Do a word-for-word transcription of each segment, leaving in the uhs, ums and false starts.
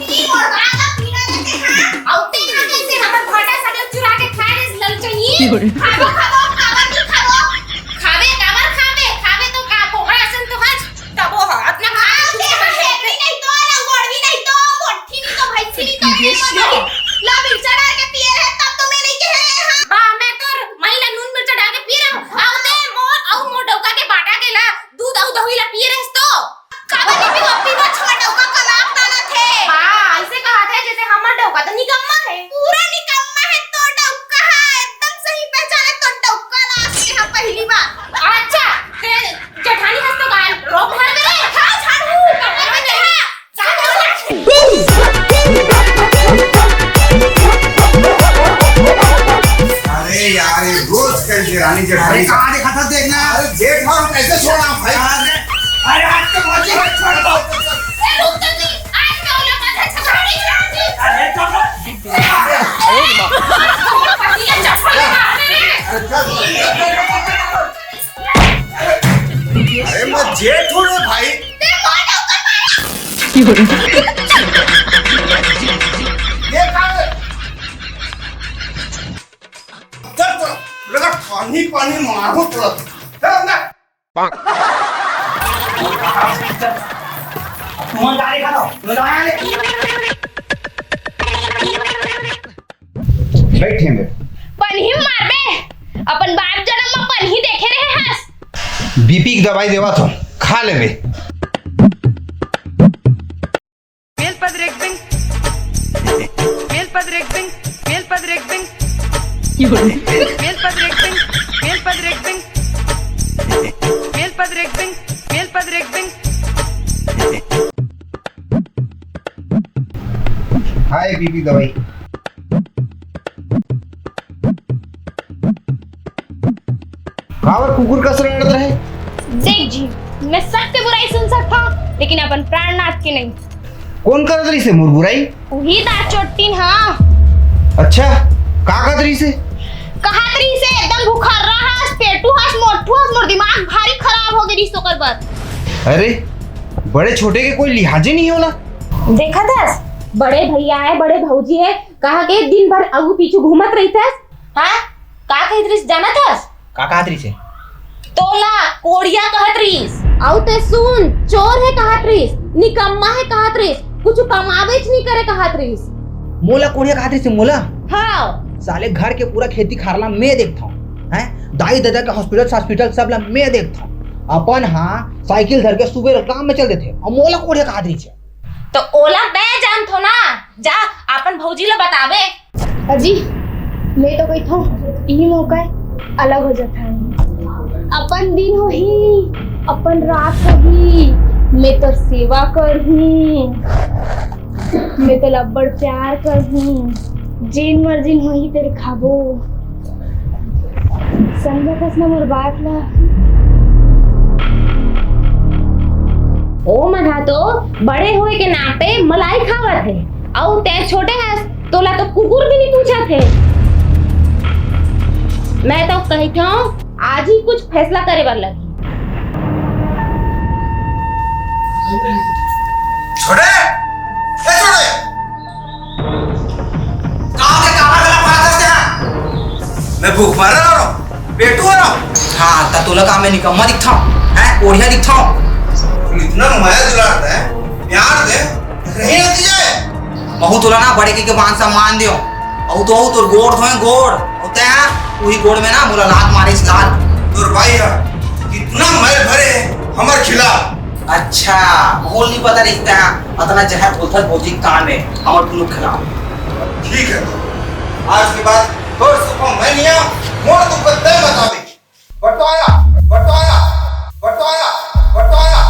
की मोर बाल ला पीरा देते, हाँ? अउ ते हा कइसे हमर भाटा साग ला चुरा के खाए रे ललचनी? खाबो, खाबो, काबर नहीं खाबो? खाबे, काबर खाबे? खाबे तो का, बोकरा असन तो हच। तबो हा, अतना खा के हाँ, खुश ते कर हा दे। हेबरी नहीं तो, लंगोड़वी नहीं तो, मोठी नहीं तो, भैंसी नहीं तो, ये ये मत लो। लो, मिर्चा डाल के पिए रहे, तब तो मैं नहीं कह रहे हैं। बा, मैं तो मई ला नून मिर्चा डाल के पिए रहे हूँ। अउ ते मोर, अउ मोर डौका के बाटा के ला, दूध अउ दही ला पिए रहे तो। काबर नहीं पीबो, पीबो, छोड़ डौका कलाप ताना थे। हाँ, ऐसे कहा थे जैसे हमर डौका तो निकम्मा है। पूरा निकम्मा है तो डौका है, एकदम सही पहचाने तो डौका ला आज के हाँ पहली बार। अच्छा, ते जेठानी हस तो गाय रोक भर दे। हाँ, झाड़ू, कपड़ा में दे। अरे यार, ये रोज कल के रानी जेठानी अरे, कहाँ देखा था, देखना। अरे, जेठ और कैसे छोड़ा भाई? अरे, अरे, आज तो मौजी है, छोड़ दो। ए, रुक तो जी, आज तो उन्हें पता था, छोड़ी छोड़ दी। अरे, छोड़ दो। पति का चप्पल मार दे रे। अरे, चल। अरे, मैं जेठ हूँ रे भाई। ये कहाँ है? चल, चल, लगा पानी, पानी मारो तुरंत। चल अंदर। तुम गाड़ी खा लो, तुम गाड़ी ले। बैठे में। पनही मारबे, अपन बाप जन्म में पनही देखे रहे हस। बीपी की दवाई देवा तो खा लेबे। मेल पद रेख बिंग। मेल पद रेख बिंग। मेल पद रेख बिंग। मेल पद रेख बिंग। मेल पद रेख बिंग। मेल पद रेख बिंग। मेल पद रेख बिंग। हाय बीबी दवाई। काबर कुकुर कस रड़त रहे? देख जी, मैं सबके बुराई सुन सकता हूँ, लेकिन अपन प्राणनाथ के नहीं। कौन करत रहिसे मोर बुराई? उही दार चोट्टिन, हाँ। अच्छा, का कहत रहिसे? कहत रहिसे एकदम भुखर्रा हस, पेटू हस, मोटू हस, मोर दिमाग भारी खराब हो गे रहिस ओकर बर। अरे, बड़े छोटे के कोई लिहाजे नहीं होला। देखत हस, बड़े भैया है, बड़े भौजी है, कहा के दिन भर आगू पीछू घूमत रहिथस, हाँ? का कहित रहिस जानत हस? का कहत रहिसे? तोला कोढ़िया कहत रहिस। अउ ते सुन, चोर है कहत रहिस, निकम्मा है कहत रहिस, कुछ कमाबेच नहीं करे कहत रहिस। मोला कोढ़िया कहत रहिसे मोला? हाँ। साले घर के पूरा खेती खार ला मैं देखथौं, हैं? दाई ददा के हॉस्पिटल हॉस्पिटल सब ला मैं देखथौं। अपन हाँ साइकिल धर के सुबह काम में चल देथे, अउ मोला कोढ़िया कहत रहिसे। तो ओला मैं जानथौं ना, जा अपन भौजी ला बताबे। अजी, मैं तो कहिथौं, इही मौका है, अलग हो जाता है। अपन दिन होही, अपन रात होही, मैं तोर सेवा करहूँ, मैं तोला अब्बड़ प्यार करहूँ, जेन मर्जी होही तेरे खाबो। समझत हस ना मोर बात ला? ओ मन हा तो बड़े होए के नाते मलाई खावत हे, अउ तैं छोटे हस, तोला तो कुकुर भी नहीं पूछत हे। मैं तो कहिथौं, आज ही कुछ फैसला करे बर लगही। छोटे, ए छोटे, कहाँ के कहाँ गला फाड़ देते हैं? मैं भूख मर रहा हूँ, पेटू हो रहा हूँ। हाँ, त तोला का मैं निकम्मा दिखता हूँ, हैं? कोढ़िया दिखता हूँ। इतना मया दुलार दे, प्यार दे, रही रहती जाए। महू तोला ना बड़े के, के मान सम्मान दियो। अउ तो अउ तोर गोड़ धोए गोड़, अउ तैं उही गोड़ में ना मोला लात मारे इस लात। तोर भाई है, कितना मैल भरे हमर खिलाफ। अच्छा, मोला नहीं पता रहिस तैं अतना जहर घोलथस भौजी के कान में हमर दुनू के खिलाफ। ठीक है, आज के बाद तोर सुपा मैं नहीं आ, मोर दुख तैं बताबे। बंटवारा, बंटवारा, बंटवारा, बंटवारा,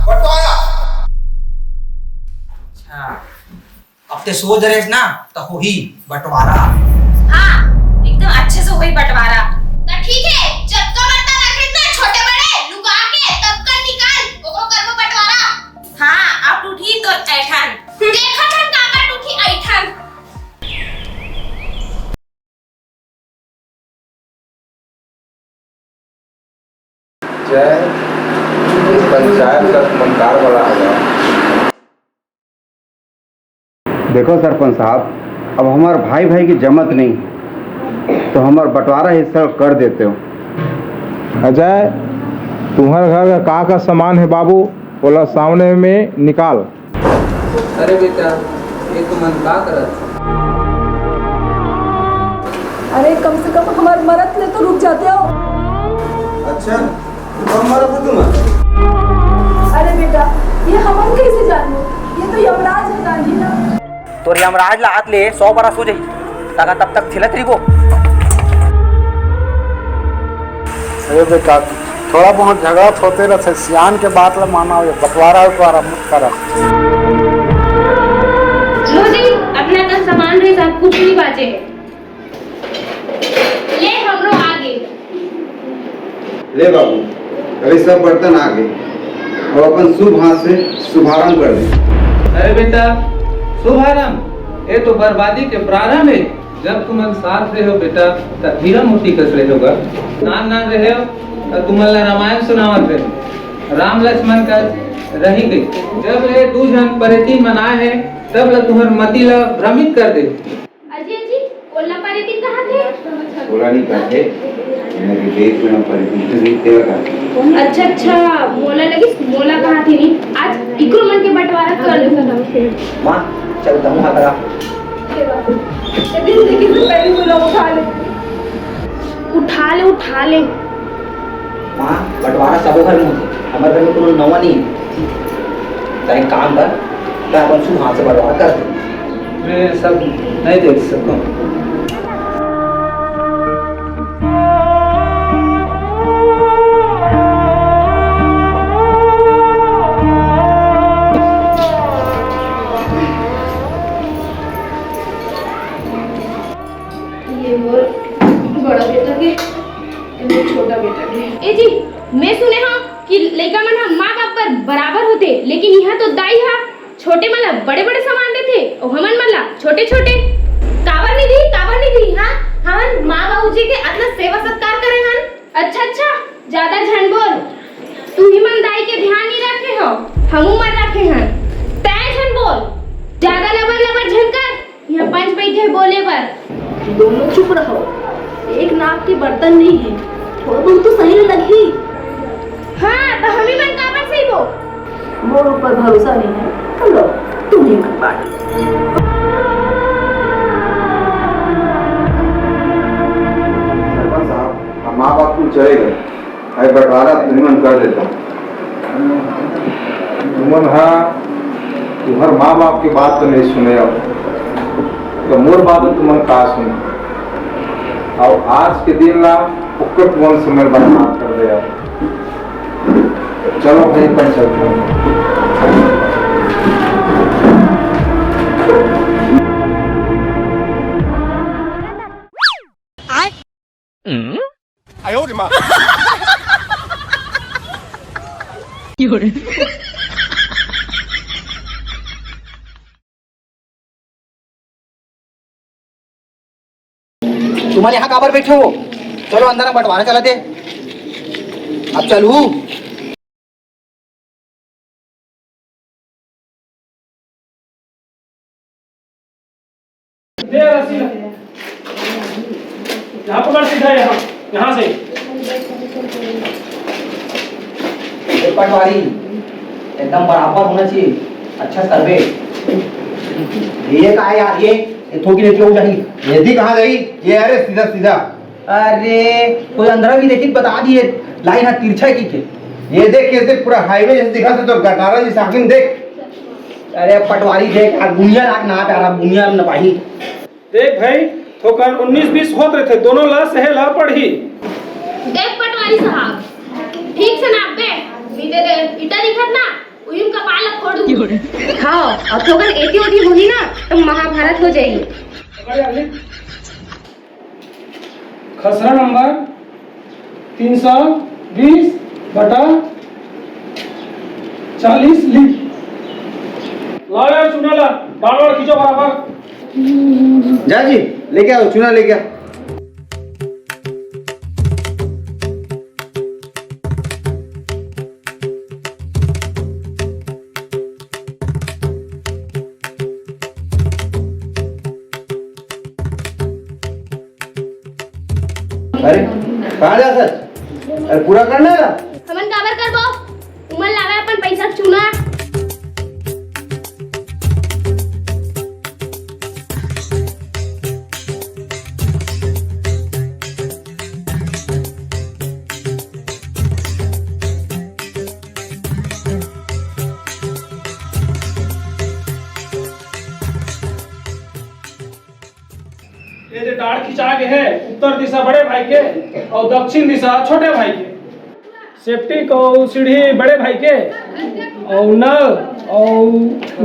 बंटवारा। अच्छा, अब ते सोच रहे ना, तो होही बंटवारा। हाँ, एकदम अच्छे से होही बंटवारा। तो ठीक है, जब का बर्तन रखे ना छोटे बड़े लुका के, तब का निकाल, ओको करबो बंटवारा। हाँ, अब टूटी तो ऐठन। देखत हन काबर टूटी ऐठन। जय पंचायत का मंकार वाला आ गया। देखो सरपंच साहब, अब हमार भाई भाई के जमत नहीं, तो हमार बंटवारा हिस्सा कर देते हो। अजय, तुम्हारे घर का का का सामान है बाबू, ओला सामने में निकाल। अरे बेटा, ये तुमन का करत? अरे, कम से कम हमार मरत ले तो रुक जाते हो। अच्छा, कब मरत हो तुम? अरे बेटा, ये हमन कैसे जानबो? ये तो यमराज है गांधी ना। तोर यमराज ला आत ले सौ बरस हो जाही, ताका तब तक झेलत रहिबो। अरे बेटा, थोड़ा बहुत झगड़ा होते रहते, सियान के बात ला माना, ये बंटवारा उटवारा मत करा। लो जी, अपना कन सामान रहे, सब कुछ नहीं बाचे है। ले हमरो आगे। ले बाबू, अरे सब बर्तन आ गए, अब अपन शुभ हाथ से शुभारंभ कर दे। अरे बेटा, शुभारंभ, ये तो बर्बादी के प्रारंभ है। जब तुमन साथ रहे हो बेटा, त हीरा मोती कस रहे होगा। नान नान रहे हो, त तुमन ला रामायण सुनावत रहे, राम लक्ष्मण का रही गई। जब ये दू झन परेती मन आए हैं, तब ला तुम्हार मती ला भ्रमित कर दे। अजी, अजी, ओला परेती कहाँ थे? ओला नहीं कहते, इन्हें भी देख लेना परेती तो नहीं तेरा कहते। अच्छा, अच्छा, मोला लगी, मोला कहाँ थे नहीं? आज इकरो मन के बंटवारा कर दो। माँ, चल, तहूँ हा करा। ये बात। ये दिन देखी तो पहली मुला उठा ले। उठा ले, उठा ले। माँ, बंटवारा सबो घर में होथे, हमर घर में कोनो नवा नहीं है। त एक काम कर, मैं अपन शुभ हाथ से बंटवारा कर दे। मैं सब नहीं देख सकता। ये मोर बड़ा बेटा के, ये मोर छोटा बेटा के। ए जी, मैं सुने हूँ कि लइका मन ह माँ बाप बर बराबर होथे, लेकिन इहाँ तो दाई ह छोटे मन ला बड़े-बड़े सामान देथे, अउ हमन मन ला छोटे-छोटे। काबर नहीं दी, काबर नहीं दी, हाँ? हमन माँ बाबूजी के अतना सेवा सत्कार करे हन। अच्छा, अच्छा, ज्यादा झन बोल। तुही मन दाई के ध्यान नहीं रखे हो, हमू मन रखे हन। तैं झन बोल, ज्यादा लबर लबर झन कर। यहाँ पंच बैठे हे बोले बर। दोनों चुप रहो, एक नाप के बर्तन नहीं है, थोड़ा बहुत तो सही लगही। हाँ, तो हम ही मन काबर सही बो? मोर ऊपर भरोसा नहीं है, तो लो, तुम ही मन बांट लो। सरपंच साहब, हम माँ बाप को चले गए। अरे बंटवारा तुमन कर देता। तुमन हा तुहर माँ बाप के बात तो नहीं सुने, अब तो मोर बात तो तुमन का सुने। अब आज के दिन ला ओकर तुमन समय बर्बाद कर दे। अब चलो भाई, अपन चलते हैं। तुमन यहाँ काबर बैठे हो? चलो अंदर, हम बंटवारा चला दे। अब चलू। दे रस्सी ला। यहाँ पकड़ सीधा, यहाँ, यहाँ से। ए पटवारी, एकदम बराबर होना चाहिए। अच्छा सर्वे। ये का है यार, ये, ये थोकी लेके हो जाही। ये दी कहाँ गई? ये अरे सीधा सीधा। अरे, कोई अंधरा भी देखी बता दिए, लाइन हा तिरछा की के। ये देख, ये देख, पूरा हाईवे जैसे दिखा तो गटारा जी साकिन देख। अरे पटवारी देख, आ गुनिया राख ना प्यारा, गुनिया न पाही। देख भाई, थोकन उन्नीस बीस होत रहिथे, दोनों ला सहे ला पड़ही। देख पटवारी साहब, ठीक से नाप बे, नीचे दे ईटा दिखत ना, उही में कपाल ला फोड़ दूँ। हाँ, अउ थोकन एती ओती होही ना, तो महाभारत हो जाही। खसरा नंबर तीन सौ बीस बटा चालीस लिख। लाओ यार चूना ला, बार बार खींचो बराबर। जा जी, लेके आओ, चूना लेके आओ। अरे, कहाँ जाथस? अरे, पूरा करना ना। हमन काबर करबो? तुमन लावे अपन पैसा के चूना। ये दे डांड़ खिंचा गे हे, उत्तर दिशा बड़े भाई के अउ दक्षिण दिशा छोटे भाई के। सेप्टिक अउ सीढ़ी बड़े भाई के अउ नल अउ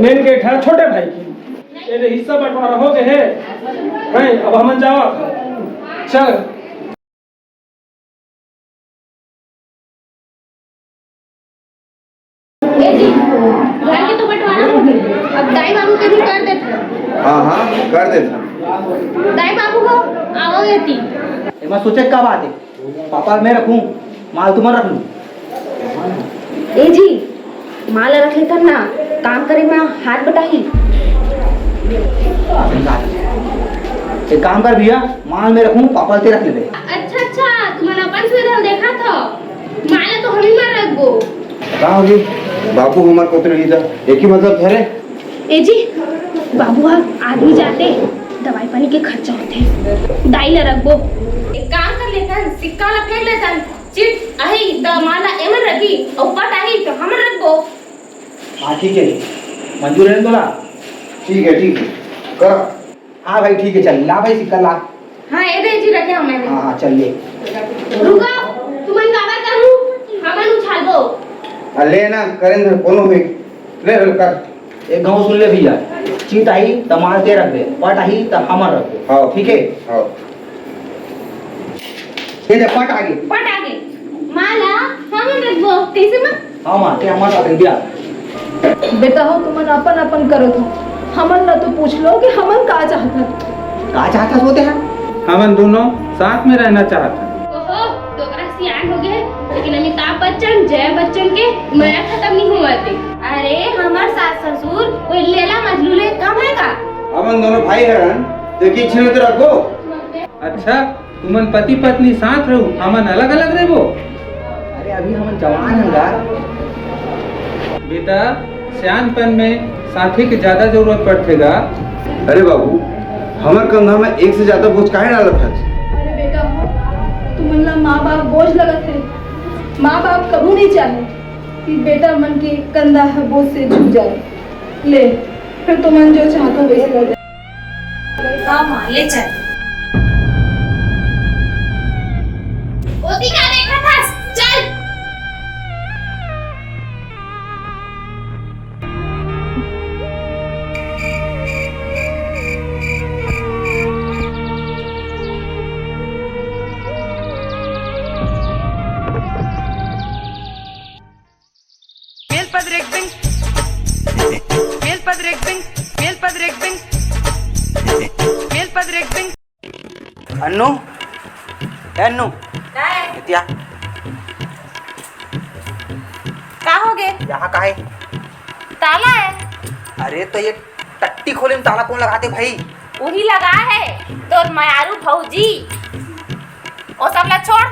मेन गेट ह छोटे भाई के। ये दे हिस्सा बंटवारा हो गे हे। हैं, अब हमन जावत हन। चल। ए जी, घर के तो बंटवारा हो गे, अब दाई बाबू के भी कर देथन। हाँ, हाँ, कर देथन। दाई बाबू हो, आवव एती। एमा सोचे का बात हे? पापा मैं रखूं, माल तुमन रख लू। ए जी, माल रख लेथन ना, काम करे में हाथ बटाही। एक काम कर भैया, माल मैं रखूं, पापा ते रख लेबे। अच्छा, अच्छा, तुमन अपन सुविधा देखत हो। माला तो हमी मन रखबो। का होगे? बाबू हमर कोतरे लीदा, एक ही मतलब धरे। ए जी, बाबू ह आदमी जाते, दवाई पानी के खर्चा होथे। दाई ल रखबो। एक काम कर लेथन, सिक्का ल फेंक लेथन। चिट आही त माला एमन रखी, अउ पट आही त हमन रखबो। हाँ, ठीक है, मंजूर है तोला? ठीक है, ठीक है, कर। हाँ भाई, ठीक है, चल, ला भाई, सिक्का ला। हाँ, ए दे जी, रखे हूँ मैं। हाँ, हाँ, चल ले। रुका, तुमन काबर करू? हमन उछालबो। आ, ले ना, करेंद्र, कोनो भी। ले, ले, कर। एक गाँव सुन ले भैया, चिट आही त माल ते रखबे, पट आही त हमर रखबे। हाँ। ठीक है? हाँ। ये दे, पट आगे। पट आगे। माला, हमन रखबो। कैसे माँ? हाँ माँ, ते हमर साथ बिया। बेटा हो, तुमन अपन अपन करत हो, हमन ला तो पूछ लो कि हमन का चाहत हन। का चाहत हस होते हैं? हमन दोनों साथ में रहना चाहत हन। ओहो, डोकरा सियान हो गए, लेकिन अमिताभ बच्चन, जया बच्चन के मया खत्म नहीं होवत हे। अरे, हमर सास ससुर कोई लैला मजनू ले कम है का? हमन दोनों भाई हरन, तो एक ही छीन तो रखबो। अच्छा, तुमन पति पत्नी साथ रहू, हमन अलग-अलग रहिबो? अरे, अभी हमन जवान हन गा। बेटा, सियानपन में साथी के ज्यादा जरूरत पड़थे गा। अरे बाबू, हमर कंधा में एक से ज्यादा बोझ काहे डालत हस? अरे बेटा हो, तुमन ला माँ बाप बोझ लगत हे। माँ बाप कभू नहीं चाहे कि बेटा मन के कंधा ह बोझ से झुक जाए। ले, फिर तुमन जो चाहत हो वैसे कर दे। हाँ माँ, ले चल। ओती का देखत हस? चल। मेल पद रेख बिंग। मेल पद रेख बिंग। मेल पद रेख बिंग। मेल पद रेख बिंग। अन्नू, ए अन्नू। का है? इतिया। का हो गे? यहाँ का है? ताला है। अरे तो ये टट्टी खोले में ताला कौन लगाते भाई? वही लगा है, तोर मयारू भौजी। ओ सब ला छोड़,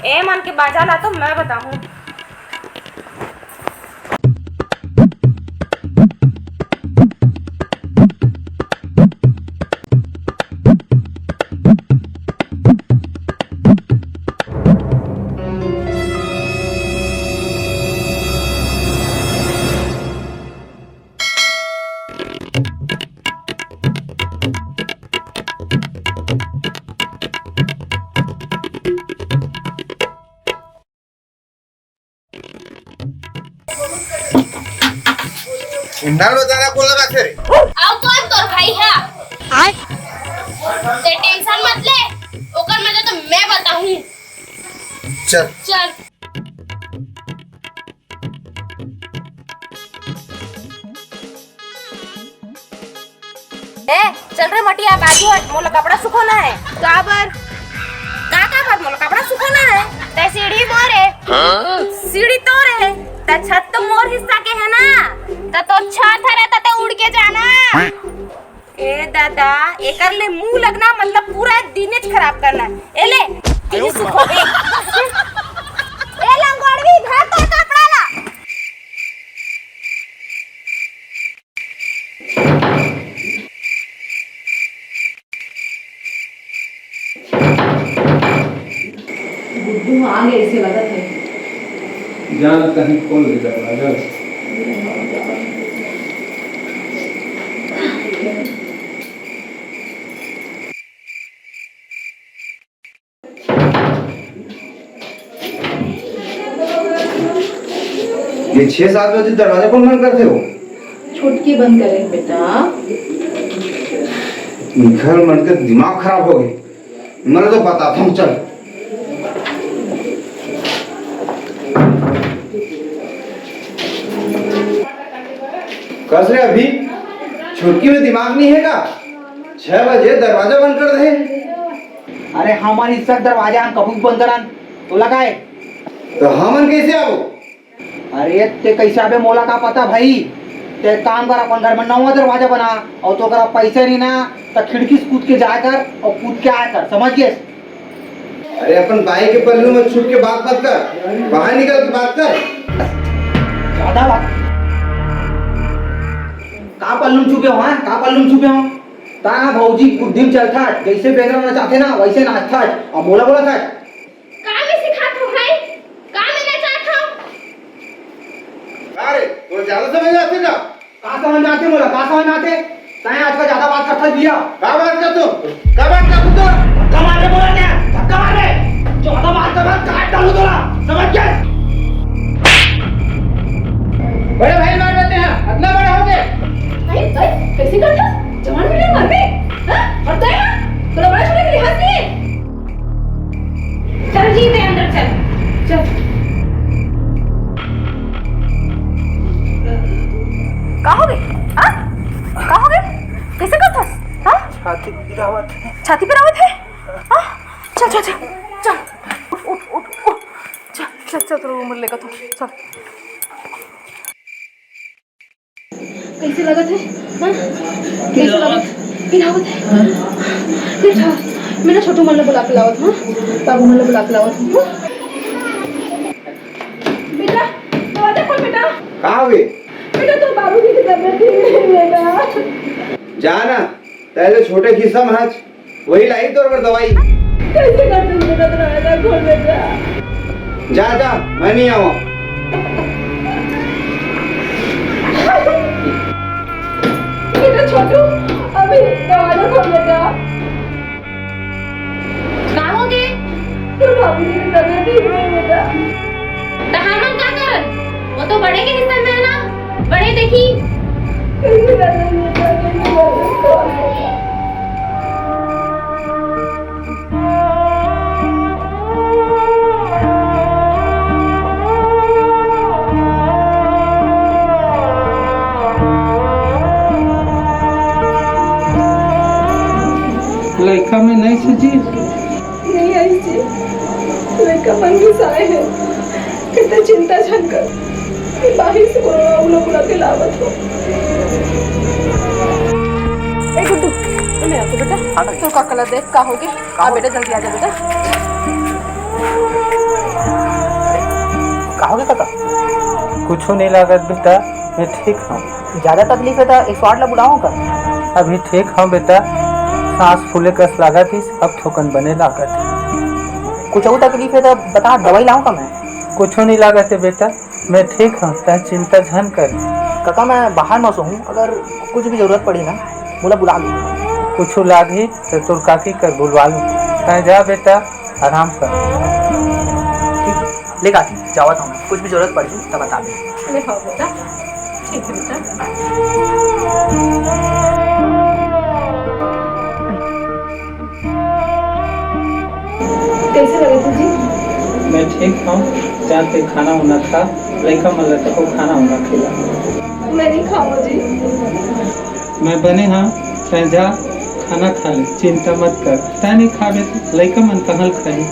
ए मन के बाजा ला तो मैं बताहूँ। इंदर में ताला कौन लगाथे रे? अउ कौन तोर भाई है? आय। ते टेंशन मत ले, ओकर मजा तो मैं बताहूँ। चल। चल। ए, चल रे मटिया, बाजू हट, मोला कपड़ा सुखोना है। काबर? का काबर? मोला कपड़ा सुखोना है। ते सीढ़ी मोर है। हाँ? सीढ़ी तोर है। ते छत तो मोर हिस्सा के है ना। त तोर छत हरे त ते उड़ के जाना। ए दादा, एकर ले मुंह लगना मतलब पूरा दिनेच खराब करना। ए ले, ए लंगोड़वी, धर तोर कपड़ा ला। गुड्डू आगे ऐसे लगत है। जान कहीं खोल दे दरवाजा। ये छह सात बजे दरवाजा कौन बंद करथे हो? छोटकी बंद करे बेटा। घर मन के दिमाग खराब हो गए। मैं तो बताता हूँ, चल। कस रे अभी, छोटकी में दिमाग नहीं है का? छह बजे दरवाजा बंद कर दे। अरे हमर इज्जत दरवाजा हम कभू बंद करन, तोला काय? तो हमन कैसे आबो? अरे ते कैसे आबे मोला का पता भाई। ते एक काम कर, अपन घर में नवा दरवाजा बना, और तो अगर पैसा नहीं ना तो खिड़की से कूद के जाया कर और कूद के आया कर, समझ गए? अरे अपन बाई के पल्लू में छुप के बात मत कर, बाहर निकल के बात कर। ज्यादा बात। का पल्लू में छुपे हो, हाँ? का पल्लू में छुपे हो? ता भौजी बुद्धि में चलथा, जैसे बेंदरा नाचाथे ना, वैसे नाचथा। अब मोला बोला था। का मैं सिखात हूँ भाई? का मैं नचात हूँ? का रे, तोर ज्यादा समझ आथे का? का समझ आथे मोला, का समझ आथे? तैं आजकल ज्यादा बात करथा भैया। का बात कर तू? का बात कर तू? धक्का मार रे बोला क्या? धक्का मार रे। ज्यादा बात कर, काट डालू तोला। समझ गए? बड़े भाई मार देते हैं, इतना बड़ा हो गए। भाई, भाई, कैसे करता? जवान बेटा मार दे। हाँ? और तैं हाँ? तोला बड़ा छोटे के लिहाज नहीं है। चल जी, ते अंदर चल। चल। का हो गए? हाँ? का हो गए? कैसे करथस? हाँ? छाती पिरावत है। छाती पिरावत है? हाँ? चल, चल, चल। चल। उठ, उठ, उठ, उठ। चल, चल, चल, तोर उम्र लेकर तू। चल। कैसे लगत है? हाँ? कैसे लगत? पिरावत है? बेटा, मैं ना छोटू मन ला बुला के लावत हूँ। बाबू मन ला बुला के लावत हूँ। बेटा, दरवाजा खोल बेटा। का हो गे? बेटा, तोर बाबूजी की तबीयत ठीक नहीं है बेटा। जा ना, तैं तो छोटे किसम हच, वही लाई तोर बर दवाई। कैसे कर दूं बेटा, दरवाजा खोल बेटा। जा, जा, मैं नहीं आऊँ। बेटा छोटू, अभी दरवाजा खोल बेटा। का हो गे? तोर बाबूजी की तबीयत ठीक नहीं बेटा। त हमन का करन? वो तो बड़े के हिस्सा में है ना, बड़े देखी। लइका में नहीं सुझी। नहीं आई जी, लइका मन घुसाए हैं। कितना चिंता झन कर, मैं बाहर से बोलवा, उला बुला के लावत हो। ए गुड्डू, मैं आती बेटा। हाँ, तो काका ला देख, का हो गया? आ बेटा, जल्दी आ जा बेटा। का हो गया काका? कुछो नहीं लागत बेटा, मैं ठीक हूँ। ज्यादा तकलीफ है तो एक सौ आठ ला बुलाऊं का? अभी ठीक हूँ बेटा, सांस फूले कस लागत हिस, अब थोकन बने लागत हे। कुछ और तकलीफ है तो बता, दवाई लाऊं का मैं? कुछो नहीं लागत है बेटा, मैं ठीक हूँ, तै चिंता झन कर। काका, मैं बाहर में सोहूँ, अगर कुछ भी जरूरत पड़ी ना, मोला बुला ले। कुछो लागही तो तोर काकी कर बुलवा लूँ, तै जा बेटा। आराम कर। ठीक, ले काकी, जावत हूँ मैं। कुछ भी जरूरत पड़ही त बताबे। ले हाँ बेटा, ठीक है बेटा। कैसे लगे तुझे? मैं ठीक हूँ, जा तै खाना उना खा, लइका मन ला तको खाना उना खिला। मैं नहीं खाऊंगा जी। मैं बने हंव, तैं जा, खाना खा ले, चिंता मत कर। तैं नइ खाबे त लइका मन कहाँ ले खाही?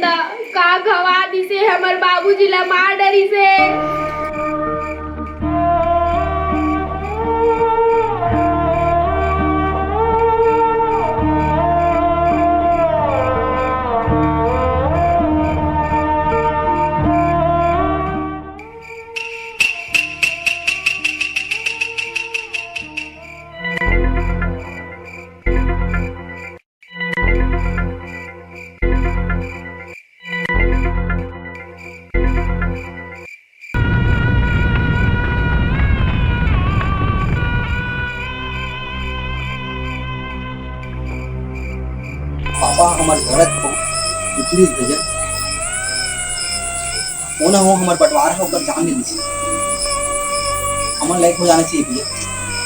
का घवा दिसे, हमर बाबूजी ला मार डरिसे। पापा हमर गलत हो, प्लीज भैया, वो ना हो हमर बंटवारा हो, ओकर जान ले लीजिए। हमन लायक हो जाना चाहिए भैया,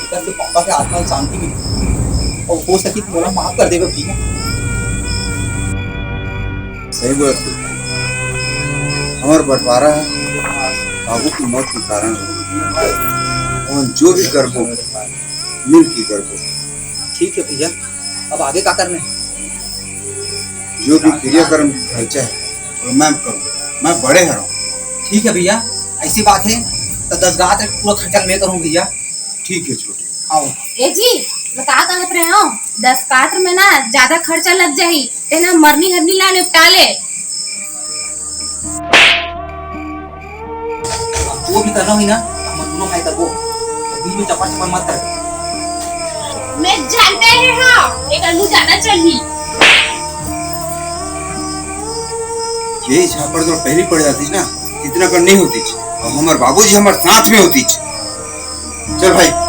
एकर से पापा के आत्मा शांति मिले और हो सके तो मोला माफ कर देवे भैया। सही बोलत हे, हमर बंटवारा ह बाबू की मौत के कारण हो। हमन जो भी करबो, मिल के करबो। ठीक है भैया, अब आगे का करना है? जो भी क्रियाकर्म खर्चा है, वो मैं करूँ, मैं बड़े हरौं। ठीक है भैया, ऐसी बात है तो दस गात पूरा खर्चा मैं करूँ भैया। ठीक है छोटे। आओ। ए जी, मैं का कहत रहे हूँ, दस कात्र में ना ज्यादा खर्चा लग जाही, तेना मरनी हरनी ला निपटा ले। अब जो भी करना होही ना, तो हमन दोनों भाई करबो। बीच में चपर चपर मत कर। मैं जानते हैं हाँ, एक आदमी ज्यादा चलनी। ये झापड़ तो पहली पड़ जाती ना, इतना कर नहीं होती। और हमारे बाबूजी हमारे साथ में होती। चल भाई।